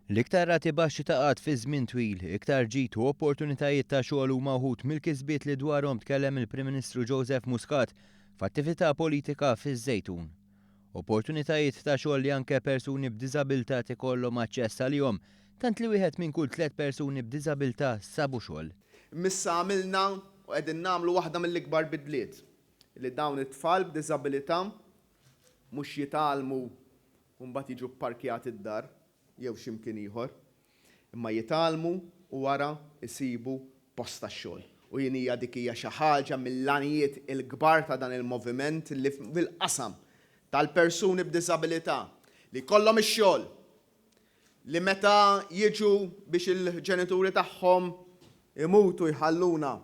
L-iktar rati baxxi ta' qgħad fi żmien twil, iktar ġid u opportunitajiet ta' xogħol huma wħud mill-kisbiet li dwarhom tkellem il-Prim Ministru Joseph Muscat f'attività politika fiż-Żejtun. Opportunitajiet ta' xogħol li anke persuni b'diżabilità ikollhom aċċess għalihom, tant li wieħed minn kull tlett persuni b'diżabilità sabu xogħol. Imma issa għamilna u qegħdin nagħmlu waħda mill-ikbar bidliet, li dawn it-tfal b'diżabilità mhux jitgħallmu u mbagħad jiġu pparkjati d-dar jew xi mkien ieħor, imma jitgħallmu u wara jsibu post tax-xogħol. U jien hija dik hija xi ħaġa mill-għanijiet il-kbar ta' dan il-moviment li fil-qasam tal-persuni b'diżabilità li jkollhom ix-xogħol, li meta jiġu biex il-ġenituri tagħhom imutu jħalluna,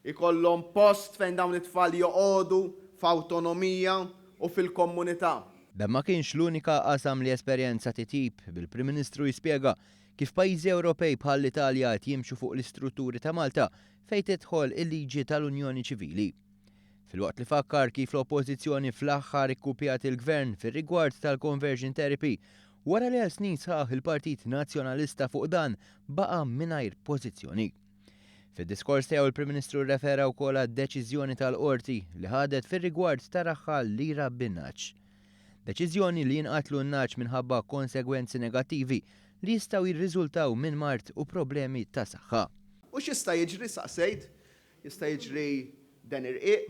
Ikollhom post fejn dawn it-tfal joqogħdu f'awtonomija u fil-komunità. Dan ma kienx l-unika qasam li esperjenza titjib, bil-Prim Ministru jispjega kif pajjiżi Ewropej bħall-Italja qed jimxu fuq l-istrutturi ta' Malta fejn tidħol il-liġi tal-Unjoni Ċivili. Filwaqt li fakkar kif l-Oppożizzjoni fl-aħħar ikkupjat il-Gvern fir-rigward tal-conversion therapy wara li għal snin sħaħ il-Partit Nazzjonalista fuq dan baqa' mingħajr pożizzjoni. Fid-diskors tiegħu il-Prim Ministru rrefera wkoll għad-deċiżjoni tal-Qorti li ħadet fir-rigward ta' raħħal li jrabbi n-nagħaġ. Deċiżjoni li jinqatlu n-nagħaġ minħabba konsegwenzi negattivi li jistgħu jirriżultaw minn mard u problemi ta' saħħa. U x'jista' jiġri, saqsejt? Jista' jiġri deni rqiq,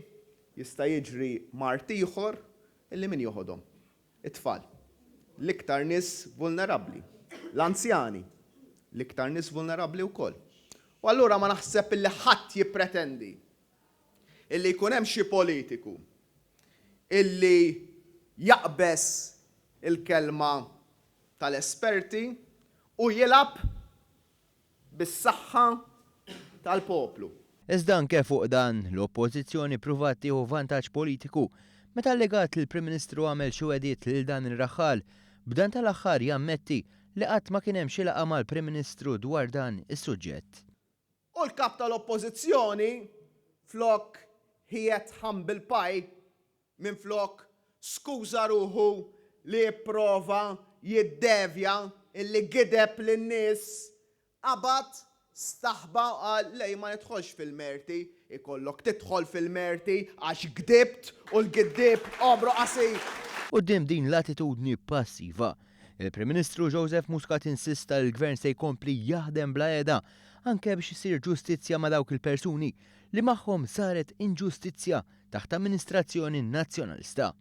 jista' jiġri mard ieħor illi min joħodhom? It-tfal, l-iktar nies vulnerabbli. L-anzjani, l-iktar nies vulnerabbli wkoll. U allura ma naħseb illi ħadd jippretendi illi jkun hemm xi politiku illi jaqbeż il-kelma tal-esperti u jilgħab bis-saħħa tal-poplu. Iżda anke fuq dan, l-Oppożizzjoni ppruvat tieħu vantaġġ politiku meta allegat li l-Prim Ministru għamel xi wegħdiet lil dan ir-raħħal, b'dan tal-aħħar jammetti li qatt ma kien hemm xi laqgħa mal-Prim Ministru dwar dan is-suġġett. U l-Kap tal-Oppożizzjoni flok he ate humble pie Minflok skuża ruħu li pprova jiddevja illi gideb lin-nies, qabad, staħba u qal le jien ma nidħolx fil-merti, ikollok tidħol fil-merti għax gdibt u l-giddieb għomru qasir. Quddiem din l-attitudni passiva, il-Prim Ministru Joseph Muscat insista li l-Gvern se jkompli jaħdem bla heda anke biex issir ġustizzja ma' dawk il-persuni li magħhom saret inġustizzja taħt amministrazzjoni Nazzjonalista.